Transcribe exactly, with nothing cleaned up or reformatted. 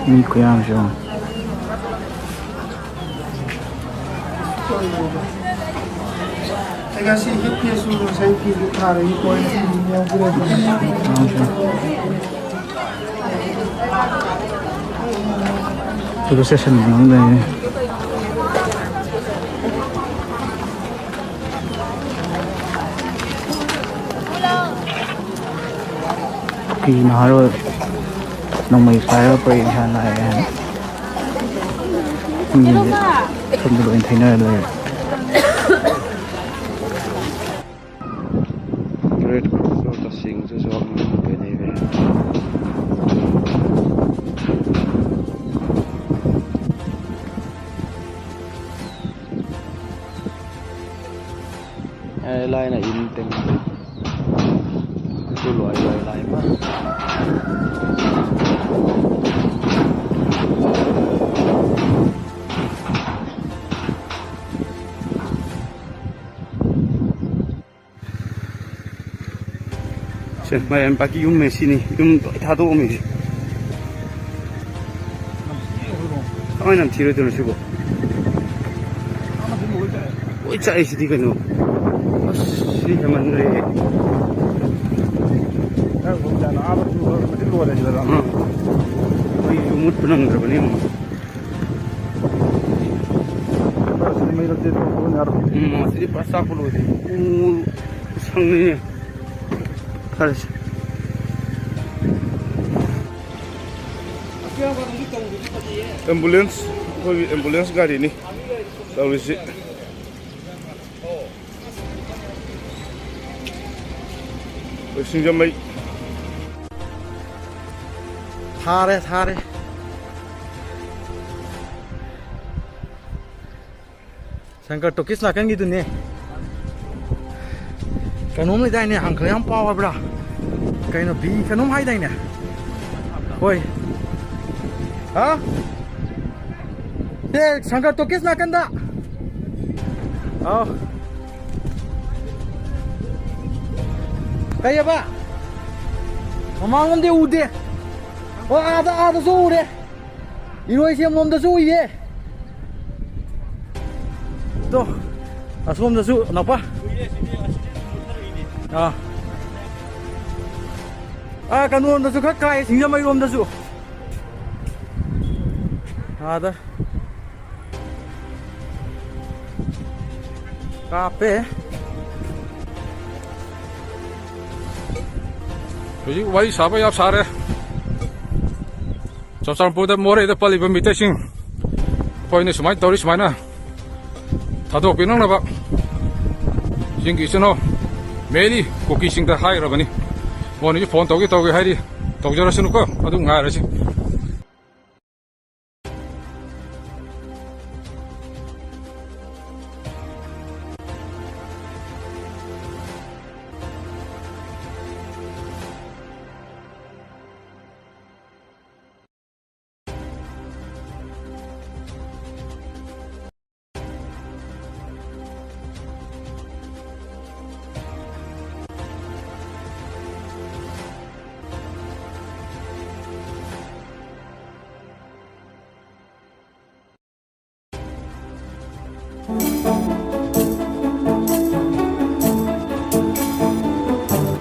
ꯃꯤ ꯈꯨꯌꯥꯝꯁꯦ ꯌꯦꯡꯉꯣ꯫ ꯑꯩ ꯉꯁꯤ ꯍꯤꯞꯀꯦꯁꯨ ꯉꯁꯥꯏ ꯐꯤꯗꯨ ꯊꯥꯔꯒꯤ ꯄꯣꯏꯟ ꯌꯥꯎꯕꯤꯔꯗꯤ꯫ ꯄꯨꯂꯤꯁ ꯁ꯭ꯇꯦꯁꯟ ꯃꯅꯨꯡꯗꯅꯤ꯫ ꯀꯨꯀꯤ ꯅꯍꯥꯔꯣꯜ ꯅꯣꯡꯃꯩ ꯄꯥꯏꯔꯒ ꯄꯔꯦꯡ ꯁꯥꯅ ꯂꯥꯛꯑꯦ ꯍꯥꯏꯅ ꯃꯤꯁꯦ ꯁꯣꯝꯗ ꯂꯣꯏ ꯊꯩꯅꯔ ꯂꯩꯔꯦ꯫ ꯔꯦꯗ ꯀ꯭ꯔꯣꯁꯇꯣ ꯇꯁꯦꯡꯅꯁꯨ ꯖꯣꯕ ꯑꯃ ꯑꯣꯏꯅꯤꯡꯕꯅꯦ꯫ ꯑꯦ, ꯂꯥꯏꯅ ꯏꯟ ꯇꯦꯡ꯫ ꯇꯨ ꯂꯣꯏ ꯂꯣꯏ ꯂꯥꯏ ꯃꯥ꯫ ꯁꯦ, ꯃꯌꯥꯝ ꯄꯥꯀꯤ ꯌꯨꯝ ꯁꯤꯅꯤ꯫ ꯌꯨꯝ ꯂꯣꯏ ꯊꯥꯗꯣꯛꯑꯝꯃꯤꯁꯦ꯫ ꯀꯃꯥꯏꯅ ꯌꯥꯝ ꯊꯤꯔꯣꯏꯗꯣꯏꯅꯣ ꯁꯤꯕꯣ? ꯂꯣꯏ ꯆꯥꯛꯏꯁꯤꯗꯤ ꯀꯩꯅꯣ꯫ ꯑꯁ, ꯁꯤ ꯍꯦꯟꯃꯟꯈ꯭ꯔꯦꯍꯦ꯫ ꯑꯥ꯫ ꯃꯩꯁꯨ ꯃꯨꯠꯄ ꯅꯪꯗ꯭ꯔꯕꯅꯤ ꯑꯃꯨꯛ꯫ ꯎꯝ, ꯑꯁꯤꯗꯤ ꯄꯨꯔꯥ ꯆꯥꯛꯄ ꯂꯣꯏꯔꯦ꯫ ꯎ, ꯁꯪꯉꯤꯅꯦ꯫ ꯐꯔꯦꯁꯦ꯫ ꯑꯦꯝꯕꯨꯂꯦꯟꯁ, ꯑꯩꯈꯣꯏꯒꯤ ꯑꯦꯝꯕꯨꯂꯦꯟꯁ ꯒꯥꯔꯤꯅꯤ ꯇꯧꯔꯤꯁꯤ꯫ ꯑꯩꯈꯣꯏ ꯁꯤꯡꯖꯃꯩ꯫ ꯊꯥꯔꯦ, ꯊꯥꯔꯦ꯫ ꯁꯪꯀꯔ ꯇꯣꯀꯤꯁ ꯅꯥꯀꯟꯒꯤꯗꯨꯅꯦ꯫ ꯀꯩꯅꯣꯝ ꯂꯩꯗꯥꯏꯅꯦ, ꯍꯪꯀ꯭ꯔ ꯌꯥꯝ ꯄꯥꯎ ꯍꯥꯏꯕ꯭ꯔꯥ? ꯀꯩꯅꯣ, ꯕꯤ ꯀꯩꯅꯣꯝ ꯍꯥꯏꯗꯥꯏꯅꯦ? ꯍꯣꯏ꯫ ꯍꯥ? ꯑꯦ, ꯁꯪꯀꯔ ꯇꯣꯀꯤꯁ ꯅꯥꯀꯟꯗ꯫ ꯑꯥꯎ꯫ ꯀꯩꯑꯕ? ꯃꯃꯥꯡꯂꯣꯝꯗꯤ ꯎꯗꯦ꯫ ꯑꯣ, ꯑꯥꯗ, ꯑꯥꯗꯁꯨ ꯎꯔꯦ꯫ ꯏꯔꯣꯏꯁꯦꯝ ꯂꯣꯝꯗꯁꯨ ꯎꯏꯌꯦ꯫ ꯇꯣ, ꯑꯁꯣꯝꯗꯁꯨ ꯅꯥꯎꯄꯥ꯫ ꯑꯥ꯫ ꯑꯥ, ꯀꯩꯅꯣꯔꯣꯝꯗꯁꯨ ꯈꯔ ꯀꯥꯏ, ꯁꯤꯡꯖꯃꯩꯔꯣꯝꯗꯁꯨ꯫ ꯑꯥꯗ꯫ ꯀꯥꯞꯄꯦ꯫ ꯍꯧꯖꯤꯛ ꯋꯥꯔꯤ ꯁꯥꯕ ꯌꯥꯝ ꯁꯥꯔꯦ꯫ ꯆꯨꯔꯆꯥꯟꯄꯨꯔꯗ ꯃꯣꯔꯦꯗ ꯄꯜꯂꯤꯕ ꯃꯤꯇꯩꯁꯤꯡ, ꯑꯩꯈꯣꯏꯅ ꯁꯨꯃꯥꯏꯅ ꯇꯧꯔꯤ, ꯁꯨꯃꯥꯏꯅ ꯊꯥꯗꯣꯛꯄꯤꯅꯅꯕ ꯆꯤꯡꯒꯤ ꯏꯆꯤꯟ ꯏꯅꯥꯎ ꯃꯦꯔꯤ ꯀꯨꯀꯤꯁꯤꯡꯗ ꯍꯥꯏꯈ꯭ꯔꯕꯅꯤ꯫ ꯃꯣꯏꯅꯁꯨ ꯐꯣꯟ ꯇꯧꯒꯦ ꯇꯧꯒꯦ ꯍꯥꯏꯔꯤ, ꯇꯧꯖꯔꯁꯅꯨꯀꯣ, ꯑꯗꯨ ꯉꯥꯏꯔꯁꯤ꯫